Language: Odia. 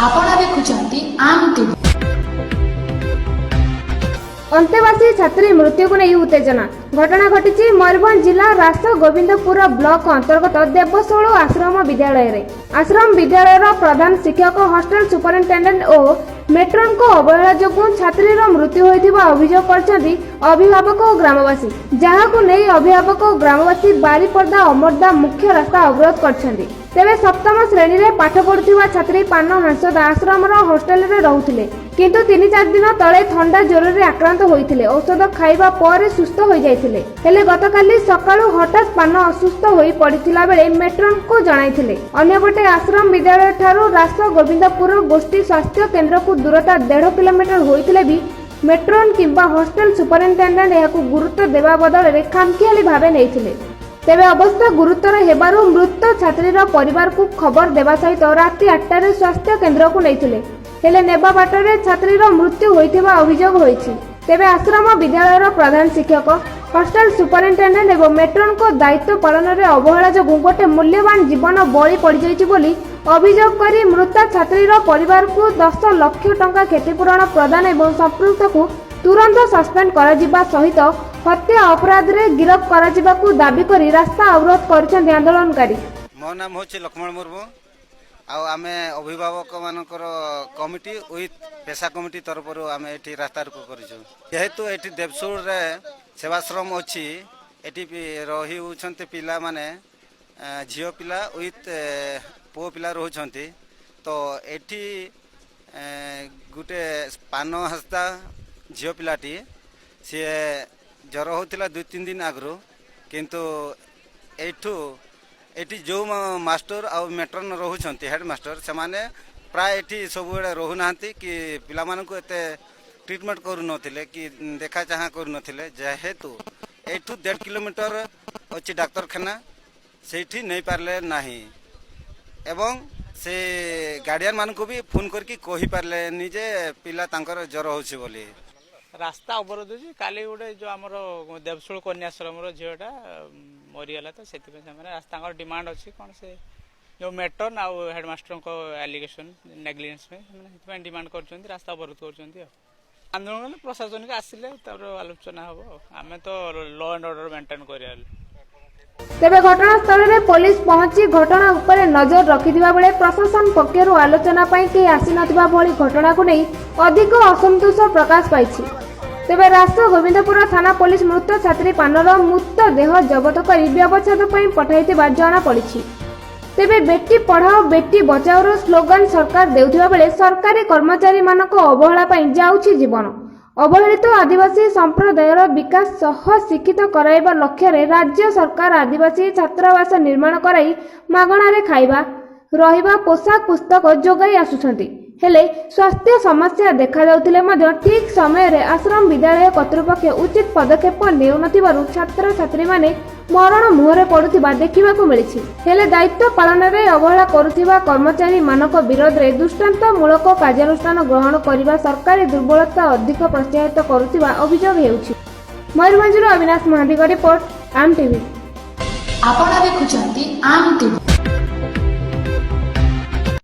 ଆପଣ ଦେଖୁଛନ୍ତି ଆମ୍ ଟିଭି। ଅନ୍ତେବାସୀ ଛାତ୍ରୀ ମୃତ୍ୟୁକୁ ନେଇ ଉତ୍ତେଜନା। ଘଟଣା ଘଟିଛି ମୟୂରଭଞ୍ଜ ଜିଲ୍ଲା ରାସ ଗୋବିନ୍ଦପୁର ବ୍ଲକ ଅନ୍ତର୍ଗତ ଦେବଶୋଳ ଆଶ୍ରମ ବିଦ୍ୟାଳୟରେ। ଆଶ୍ରମ ବିଦ୍ୟାଳୟର ପ୍ରଧାନ ଶିକ୍ଷକ, ହଷ୍ଟେଲ ସୁପରିଟେଣ୍ଡେଣ୍ଟ ଓ ମେଟ୍ରନଙ୍କ ଅବହେଳା ଯୋଗୁଁ ଛାତ୍ରୀର ମୃତ୍ୟୁ ହୋଇଥିବା ଅଭିଯୋଗ କରିଛନ୍ତି ଅଭିଭାବକ ଓ ଗ୍ରାମବାସୀ। ଯାହାକୁ ନେଇ ଅଭିଭାବକ ଓ ଗ୍ରାମବାସୀ ବାରିପଦା ଅମର୍ଦ୍ଦା ମୁଖ୍ୟ ରାସ୍ତା ଅବରୋଧ କରିଛନ୍ତି। ତେବେ ସପ୍ତମ ଶ୍ରେଣୀରେ ପାଠ ପଢୁଥିବା ଛାତ୍ରୀ ପାନ ହାଁସଦା ଆଶ୍ରମର ହଷ୍ଟେଲରେ ରହୁଥିଲେ। କିନ୍ତୁ 3-4 ଦିନ ତଳେ ଥଣ୍ଡା ଜ୍ୱରରେ ଆକ୍ରାନ୍ତ ହୋଇଥିଲେ। ଔଷଧ ଖାଇବା ପରେ ସୁସ୍ଥ ହୋଇଯାଇଥିଲେ। ହେଲେ ଗତକାଲି ସକାଳୁ ହଠାତ୍ ପାନ ଅସୁସ୍ଥ ହୋଇ ପଡ଼ିଥିଲା ବେଳେ ମେଟ୍ରନଙ୍କୁ ଜଣାଇଥିଲେ। ଅନ୍ୟପଟେ ଆଶ୍ରମ ବିଦ୍ୟାଳୟ ଠାରୁ ରାସ ଗୋବିନ୍ଦପୁର ଗୋଷ୍ଠୀ ସ୍ୱାସ୍ଥ୍ୟ କେନ୍ଦ୍ରକୁ ଦୂରତା 1.5 କିଲୋମିଟର ହୋଇଥିଲେ ବି ମେଟ୍ରୋନ କିମ୍ବା ହଷ୍ଟେଲ ସୁପରିଟେଣ୍ଡେଣ୍ଟ ଏହାକୁ ଗୁରୁତ୍ୱ ଦେବା ବଦଳରେ ଖାମଖିଆଲି ଭାବେ ନେଇଥିଲେ। ତେବେ ଅବସ୍ଥା ଗୁରୁତର ହେବାରୁ ମୃତ ଛାତ୍ରୀର ପରିବାରକୁ ଖବର ଦେବା ସହିତ ରାତି 8ଟାରେ ସ୍ୱାସ୍ଥ୍ୟ କେନ୍ଦ୍ରକୁ ନେଇଥିଲେ। ହେଲେ ନେବା ବାଟରେ ଛାତ୍ରୀର ମୃତ୍ୟୁ ହୋଇଥିବା ଅଭିଯୋଗ ହୋଇଛି। ତେବେ ଆଶ୍ରମ ବିଦ୍ୟାଳୟର ପ୍ରଧାନ ଶିକ୍ଷକ, ହଷ୍ଟେଲ ସୁପରିଟେଣ୍ଡେଣ୍ଟ ଏବଂ ମେଟ୍ରୋନଙ୍କ ଦାୟିତ୍ୱ ପାଳନରେ ଅବହେଳା ଯୋଗୁଁ ଗୋଟେ ମୂଲ୍ୟବାନ ଜୀବନ ବଳି ପଡ଼ିଯାଇଛି ବୋଲି ଅଭିଯୋଗ କରି ମୃତ ଛାତ୍ରୀର ପରିବାରକୁ 10 ଲକ୍ଷ ଟଙ୍କା କ୍ଷତିପୂରଣ ପ୍ରଦାନ ଏବଂ ସମ୍ପୃକ୍ତକୁ ତୁରନ୍ତ ସସ୍ପେଣ୍ଡ କରାଯିବା ସହିତ ହତ୍ୟା ଅପରାଧରେ ଗିରଫ କରାଯିବାକୁ ଦାବି କରି ରାସ୍ତା ଅବରୋଧ କରିଛନ୍ତି ଆନ୍ଦୋଳନକାରୀ। ମୋ ନାମ ହେଉଛି ଲକ୍ଷ୍ମଣ ମୁର୍ମୁ ଆଉ ଆମେ ଅଭିଭାବକମାନଙ୍କର କମିଟି ୱିଥ୍ ପେସା କମିଟି ତରଫରୁ ଆମେ ଏଠି ରାସ୍ତା ରୋକ କରିଛୁ। ଯେହେତୁ ଏଠି ଦେବସୁରରେ ସେବାଶ୍ରମ ଅଛି, ଏଠି ବି ରହିଉଛନ୍ତି ପିଲାମାନେ, ଝିଅ ପିଲା ୱିଥ୍ ପୁଅ ପିଲା ରହୁଛନ୍ତି। ତ ଏଠି ଗୋଟେ ପାନ ହାସ୍ତା ଝିଅ ପିଲାଟି, ସିଏ ଜ୍ୱର ହେଉଥିଲା 2-3 ଦିନ ଆଗରୁ। କିନ୍ତୁ ଏଇଠୁ ଏଠି ଯେଉଁ ମାଷ୍ଟର ଆଉ ମେଟ୍ରନ୍ ରହୁଛନ୍ତି, ହେଡ୍ ମାଷ୍ଟର, ସେମାନେ ପ୍ରାୟ ଏଠି ସବୁବେଳେ ରହୁନାହାନ୍ତି କି ପିଲାମାନଙ୍କୁ ଏତେ ଟ୍ରିଟମେଣ୍ଟ କରୁନଥିଲେ କି ଦେଖା ଚାହାଁ କରୁନଥିଲେ। ଯେହେତୁ ଏଇଠୁ 1.5 କିଲୋମିଟର ଅଛି ଡାକ୍ତରଖାନା, ସେଇଠି ନେଇପାରିଲେ ନାହିଁ ଏବଂ ସେ ଗାର୍ଡ଼ିଆନ ମାନଙ୍କୁ ବି ଫୋନ୍ କରିକି କହିପାରିଲେନି ଯେ ପିଲା ତାଙ୍କର ଜ୍ୱର ହେଉଛି ବୋଲି। ରାସ୍ତା ଅବରୋଧ ଅଛି। କାଲି ଗୋଟେ ଯୋଉ ଆମର ଦେବଶୋଳ କନ୍ୟାଶ୍ରମର ଝିଅଟା ମରିଗଲା, ତ ସେଥିପାଇଁ ସେମାନେ ତାଙ୍କର ଡିମାଣ୍ଡ ଅଛି କ'ଣ, ସେ ଯୋଉ ମେଟ୍ରନ୍ ଆଉ ହେଡମାଷ୍ଟରଙ୍କ ଆଲିଗେସନ ନେଗ୍ଲିଜେନ୍ସ ପାଇଁ ସେମାନେ ସେଥିପାଇଁ ଡିମାଣ୍ଡ କରୁଛନ୍ତି, ରାସ୍ତା ଅବରୋଧ କରୁଛନ୍ତି। ଆଉ ଆନ୍ଦୋଳନ କଲେ ପ୍ରଶାସନିକ ଆସିଲେ ତାପରେ ଆଲୋଚନା ହବ। ଆଉ ଆମେ ତ ଲ ଆଣ୍ଡ ଅର୍ଡର ମେଣ୍ଟେନ୍ କରିବା। ତେବେ ଘଟଣାସ୍ଥଳରେ ପୋଲିସ ପହଞ୍ଚି ଘଟଣା ଉପରେ ନଜର ରଖିଥିବା ବେଳେ ପ୍ରଶାସନ ପକ୍ଷରୁ ଆଲୋଚନା ପାଇଁ କେହି ଆସିନଥିବା ଭଳି ଘଟଣାକୁ ନେଇ ଅଧିକ ଅସନ୍ତୋଷ ପ୍ରକାଶ ପାଇଛି। ତେବେ ରାସ ଗୋବିନ୍ଦପୁର ଥାନା ପୋଲିସ ମୃତ ଛାତ୍ରୀ ପାନର ମୃତଦେହ ଜବତ କରି ବ୍ୟବଚ୍ଛେଦ ପାଇଁ ପଠାଇଥିବା ଜଣାପଡ଼ିଛି। ତେବେ ବେଟି ପଢାଓ ବେଟି ବଚାଓର ସ୍ଲୋଗାନ ସରକାର ଦେଉଥିବା ବେଳେ ସରକାରୀ କର୍ମଚାରୀମାନଙ୍କ ଅବହେଳା ପାଇଁ ଯାଉଛି ଜୀବନ। ଅବହେଳିତ ଆଦିବାସୀ ସମ୍ପ୍ରଦାୟର ବିକାଶ ସହ ଶିକ୍ଷିତ କରାଇବା ଲକ୍ଷ୍ୟରେ ରାଜ୍ୟ ସରକାର ଆଦିବାସୀ ଛାତ୍ରାବାସ ନିର୍ମାଣ କରାଇ ମାଗଣାରେ ଖାଇବା, ରହିବା, ପୋଷାକ, ପୁସ୍ତକ ଯୋଗାଇ ଆସୁଛନ୍ତି। ହେଲେ ସ୍ୱାସ୍ଥ୍ୟ ସମସ୍ୟା ଦେଖାଯାଉଥିଲେ ମଧ୍ୟ ଠିକ୍ ସମୟରେ ଆଶ୍ରମ ବିଦ୍ୟାଳୟ କର୍ତ୍ତୃପକ୍ଷ ଉଚିତ ପଦକ୍ଷେପ ନେଉନଥିବାରୁ ଛାତ୍ରଛାତ୍ରୀମାନେ ମରଣ ମୁହଁରେ ପଡୁଥିବା ଦେଖିବାକୁ ମିଳିଛି। ହେଲେ ଦାୟିତ୍ୱ ପାଳନରେ ଅବହେଳା କରୁଥିବା କର୍ମଚାରୀମାନଙ୍କ ବିରୋଧରେ ଦୃଷ୍ଟାନ୍ତମୂଳକ କାର୍ଯ୍ୟାନୁଷ୍ଠାନ ଗ୍ରହଣ କରିବା ସରକାରୀ ଦୁର୍ବଳତା ଅଧିକ ପ୍ରୋତ୍ସାହିତ କରୁଥିବା ଅଭିଯୋଗ ହେଉଛି। ମୟୂରଭଞ୍ଜରୁ ଅବିନାଶ ମହାନ୍ତିଙ୍କ ରିପୋର୍ଟ, ଆମ୍ ଟିଭି। ଆପଣ ଦେଖୁଛନ୍ତି ଆମ୍ ଟିଭି।